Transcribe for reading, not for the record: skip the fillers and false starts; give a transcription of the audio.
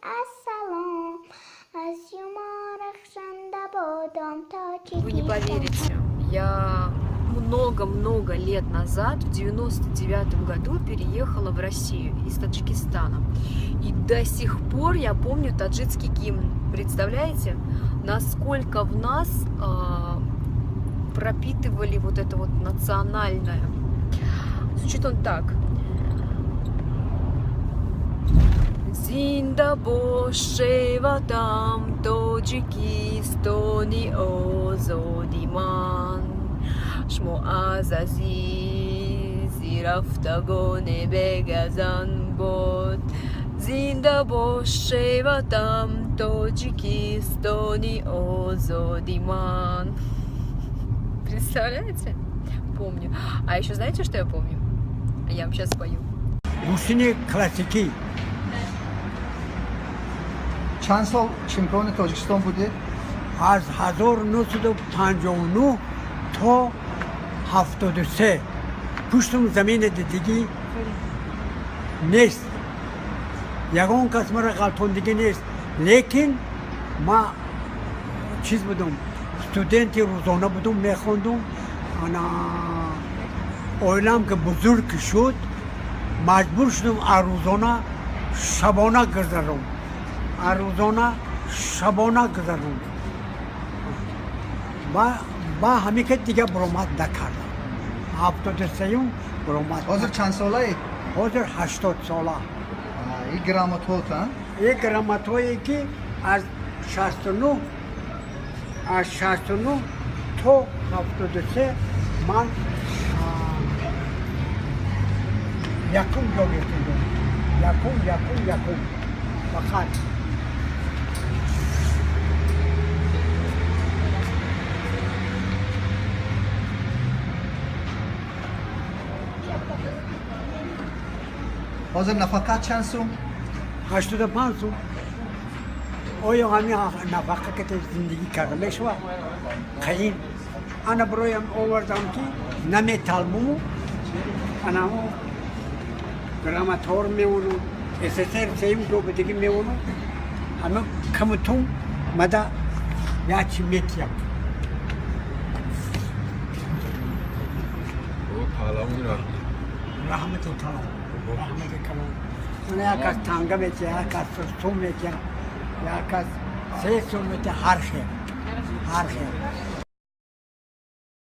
Ассалом, аз юмо рахшанда бодом. Вы не поверите, я много-много лет назад, в 99 году, переехала в Россию из Таджикистана. И до сих пор я помню таджикский гимн. Представляете, насколько в нас пропитывали вот это вот национальное. Звучит он так. Зинда боше ватам, Тоҷикистони озоди ман, шумо аз азизи рафтагоне бегазан буд. Зинда боше ватам, Тоҷикистони озоди ман. Представляете? Помню. А еще знаете, что я помню? Я вам сейчас спою. Гӯштини классикӣ. Чанд сол чемпиони Тоҷикистон будед? Аз 1959 то 73. Пуштум замина дидигӣ нест, ягон кас мара ғалтондигӣ нест, лекин ма чиз будум, студенти рӯзона будум, мехондум. Ана оилам ки бузург шуд, маҷбур шудум аз рӯзона шабона гузаром, аз рӯзона шабона гузаром. Ба ҳамин ки дига буромад накардам, 73-юм буромад. Ҳозир чанд солаед? Ҳозир 80 сола. И грамотаҳотан? И грамотое ки аз 69, аз 69 то 73 ман якум ҷо гирифтам, якум, якум, якум фақат. Ҳозир нафақа чанд сум? 85 сум. Оё ҳамин нафақа ки зиндагӣ карда мешавад? Қиин. Ана бароям овардам ки наметалбуму анамо грамотаҳоро мемонам, СССР сеюм ҷо бидагӣ мемонам, ҳама камутум мада ячи метиям. Раҳмати калон, раҳмати калон. Мана як кас танга метия, як кас сум метия, як кас 3 сум метия, ҳар хел, ҳар хел.